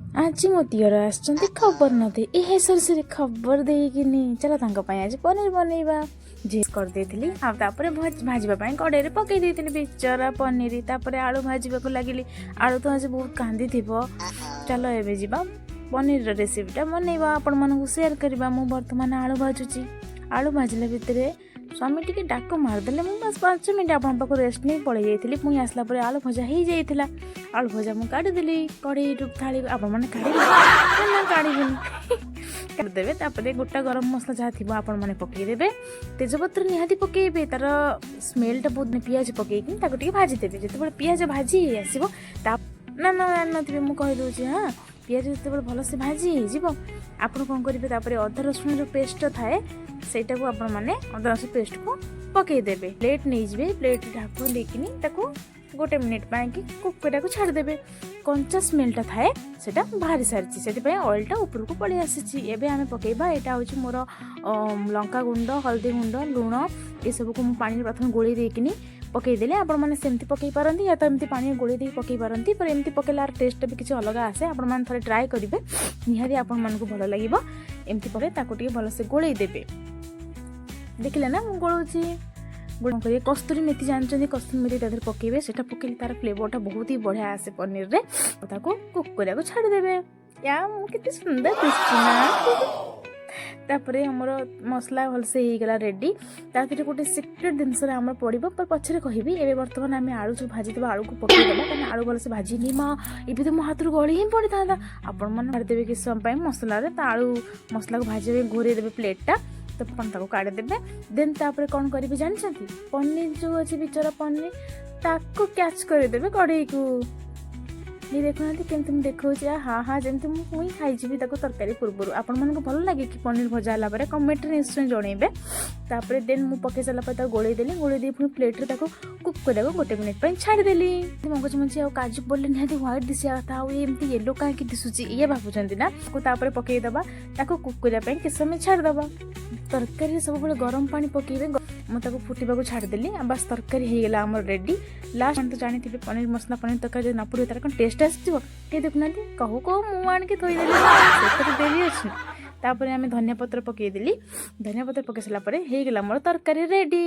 ଆଜି ମୋ ଦିଅର ଆସିଛନ୍ତି ଖବର ନ ଦେଇ। ଏ ହେ, ସରି ସରି, ଖବର ଦେଇକିନି। ଚାଲ, ତାଙ୍କ ପାଇଁ ଆଜି ପନିର ବନେଇବା। ଯେ କରିଦେଇଥିଲି ଆଉ ତାପରେ ଭାଜିବା ପାଇଁ କଡ଼େଇରେ ପକେଇ ଦେଇଥିଲି ବିଚରା ପନିର। ତାପରେ ଆଳୁ ଭାଜିବାକୁ ଲାଗିଲି। ଆଳୁ ତ ଆଜି ବହୁତ କାନ୍ଦିଥିବ। ଚାଲ, ଏବେ ଯିବା ପନିରର ରେସିପିଟା ବନେଇବା, ଆପଣମାନଙ୍କୁ ସେୟାର କରିବା। ମୁଁ ବର୍ତ୍ତମାନ ଆଳୁ ଭାଜୁଛି। ଆଳୁ ଭାଜିଲା ଭିତରେ ସ୍ୱାମୀ ଟିକେ ଡାକ ମାରିଦେଲେ। ମୁଁ ବାସ୍ 5 ମିନିଟ୍ ଆପଣଙ୍କ ପାଖକୁ ରେଷ୍ଟ ନେଇ ପଳେଇ ଯାଇଥିଲି। ପୁଣି ଆସିଲା ପରେ ଆଳୁ ଭଜା ହେଇଯାଇଥିଲା। ଆଳୁ ଭଜା ମୁଁ କାଢ଼ିଦେଲି କଢ଼େଇରୁ ଥାଳି। ଆପଣମାନେ କାଢ଼ିବେ ନା କାଢ଼ିବେନି? କାଢ଼ିଦେବେ। ତାପରେ ଗୋଟା ଗରମ ମସଲା ଯାହା ଥିବ ଆପଣମାନେ ପକାଇଦେବେ। ତେଜପତ୍ର ନିହାତି ପକାଇବେ, ତାର ସ୍ମେଲଟା ବହୁତ। ପିଆଜ ପକାଇକି ତାକୁ ଟିକେ ଭାଜିଦେବେ। ଯେତେବେଳେ ପିଆଜ ଭାଜି ହେଇ ଆସିବ ତା ନା ନା, ଜାଣିନଥିବେ, ମୁଁ କହିଦେଉଛି। ହଁ, ପିଆଜ ଯେତେବେଳେ ଭଲସେ ଭାଜି ହେଇଯିବ, ଆପଣ କ'ଣ କରିବେ? ତାପରେ ଅଦା ରସୁଣ ଯେଉଁ ପେଷ୍ଟଟା ଥାଏ, ସେଇଟାକୁ ଆପଣମାନେ ଅଦା ରସୁଣ ପେଷ୍ଟକୁ ପକାଇଦେବେ। ପ୍ଲେଟ୍ ନେଇଯିବେ, ପ୍ଲେଟ୍ ଢାଙ୍କୁଣୀ ଦେଇକିନି ତାକୁ ଗୋଟେ ମିନିଟ୍ ପାଇଁକି କୁକ୍ କରିବାକୁ ଛାଡ଼ିଦେବେ। କଞ୍ଚା ସ୍ମେଲଟା ଥାଏ, ସେଇଟା ବାହାରି ସାରିଛି, ସେଥିପାଇଁ ଅଏଲଟା ଉପରକୁ ପଳେଇ ଆସିଛି। ଏବେ ଆମେ ପକାଇବା, ଏଇଟା ହେଉଛି ମୋର ଲଙ୍କା ଗୁଣ୍ଡ, ହଳଦୀ ଗୁଣ୍ଡ, ଲୁଣ, ଏସବୁକୁ ମୁଁ ପାଣିରେ ପ୍ରଥମେ ଗୋଳେଇ ଦେଇକିନି ପକାଇଦେଲି। ଆପଣମାନେ ସେମିତି ପକାଇ ପାରନ୍ତି ୟା ତ ଏମିତି ପାଣିରେ ଗୋଳେଇ ଦେଇକି ପକାଇ ପାରନ୍ତି। पर ଏମିତି ପକାଇଲେ ଆର ଟେଷ୍ଟଟା ବି କିଛି ଅଲଗା ଆସେ। ଆପଣମାନେ ଥରେ ଟ୍ରାଏ କରିବେ, ନିହାତି ଆପଣମାନଙ୍କୁ ଭଲ ଲାଗିବ। ଏମିତି ପକାଇ ତାକୁ ଟିକେ ଭଲସେ ଗୋଳେଇ ଦେବେ। ଦେଖିଲେ ନା, ମୁଁ ଗୋଳଉଛି। ଗୁଣ କରିବେ, କସ୍ତୁରୀ ମେଥି ଜାଣିଛନ୍ତି, କସ୍ତୁରୀ ମେଥି ତା ଦେହରେ ପକାଇବେ। ସେଇଟା ପକାଇଲେ ତାର ଫ୍ଲେଭରଟା ବହୁତ ହି ବଢ଼ିଆ ଆସେ ପନିରରେ। ଆଉ ତାକୁ କୁକ୍ କରିବାକୁ ଛାଡ଼ିଦେବେ। ୟା, ମୁଁ କେତେ ସୁନ୍ଦର ଦିଶୁଛି ନା? ତାପରେ ଆମର ମସଲା ଭଲସେ ହେଇଗଲା ରେଡ଼ି। ତା ଦେହରେ ଗୋଟେ ସିକ୍ରେଟ୍ ଜିନିଷରେ ଆମର ପଡ଼ିବ, पर ପଛରେ କହିବି। ଏବେ ବର୍ତ୍ତମାନ ଆମେ ଆଳୁ ଯେଉଁ ଭାଜିଥିବା ଆଳୁକୁ ପକାଇଦେବା, କାରଣ ଆଳୁ ଭଲସେ ଭାଜିନି ମା, ଏବେ ତ ମୋ ହାତରୁ ଗଳି ହିଁ ପଡ଼ିଥାନ୍ତା। ଆପଣମାନେ କାଢ଼ିଦେବେ କିଛି ସମୟ ପାଇଁ ମସଲାରେ। ତା ଆଳୁ ମସଲାକୁ ଭାଜିବା ପାଇଁ ଘୋରେଇ ଦେବେ ପ୍ଲେଟ୍ଟା, ତ ଆପଣ ତାକୁ କାଢ଼ିଦେବେ। ଦେନ୍ ତାପରେ କ'ଣ କରିବେ ଜାଣିଛନ୍ତି? ପନିର ଯେଉଁ ଅଛି, ବିଚରା ପନିର, ତାକୁ କ୍ୟାଚ୍ କରିଦେବେ କଢ଼େଇକୁ। ଇଏ ଦେଖୁନାହାନ୍ତି କେମିତି ମୁଁ ଦେଖାଉଛି। ହା ହା, ଯେମିତି ମୁଁ ପୁଣି ଖାଇଯିବି ତାକୁ ତରକାରୀ ପୂର୍ବରୁ। ଆପଣମାନଙ୍କୁ ଭଲ ଲାଗେ କି ପନିର ଭଜା ହେଲା ପରେ? କମେଣ୍ଟରେ ନିଶ୍ଚୟ ଜଣେଇବେ। ତାପରେ ଦେନ୍ ମୁଁ ପକାଇ ସାରିଲା ପରେ ତାକୁ ଗୋଳେଇ ଦେଲି। ଗୋଳେଇ ଦେଇ ପୁଣି ପ୍ଲେଟ୍ରେ ତାକୁ କୁକ୍ କରିବାକୁ ଗୋଟେ ମିନିଟ୍ ପାଇଁ ଛାଡ଼ିଦେଲି। ମଗଜ ମଞ୍ଜି ଆଉ କାଜୁ ପଡ଼ିଲେ ନିହାତି ହ୍ୱାଇଟ୍ ଦିଶିବା କଥା, ଆଉ ଏମିତି ୟେଲୋ କାହିଁକି ଦିଶୁଛି, ଇଏ ଭାବୁଛନ୍ତି ନା? ତାକୁ ତାପରେ ପକାଇଦେବା। ତାକୁ କୁକ୍ କରିବା ପାଇଁ କିଛି ସମୟ ଛାଡ଼ିଦେବା। ତରକାରୀରେ ସବୁବେଳେ ଗରମ ପାଣି ପକାଇବେ। ମୁଁ ତାକୁ ଫୁଟିବାକୁ ଛାଡ଼ିଦେଲି ଆଉ ବାସ୍, ତରକାରୀ ହେଇଗଲା ଆମର ରେଡ଼ି। ଲାଷ୍ଟ ତ ଜାଣିଥିବେ, ପନିର ମସଲା, ପନିର ତରକାରୀ ଯଦି ନ ପଡ଼ିବ, ତାର କ'ଣ ଟେଷ୍ଟ ଆସିଯିବ? ଏ ଦେଖୁନାହାନ୍ତି, କହୁ କହୁ ମୁଁ ଆଣିକି ଥୋଇଦେଲି। ସେଥିରେ ଡେରି ଅଛି ନା? ତାପରେ ଆମେ ଧନିଆ ପତ୍ର ପକାଇଦେଲି। ଧନିଆ ପତ୍ର ପକାଇ ସାରିଲା ପରେ ହେଇଗଲା ଆମର ତରକାରୀ ରେଡ଼ି।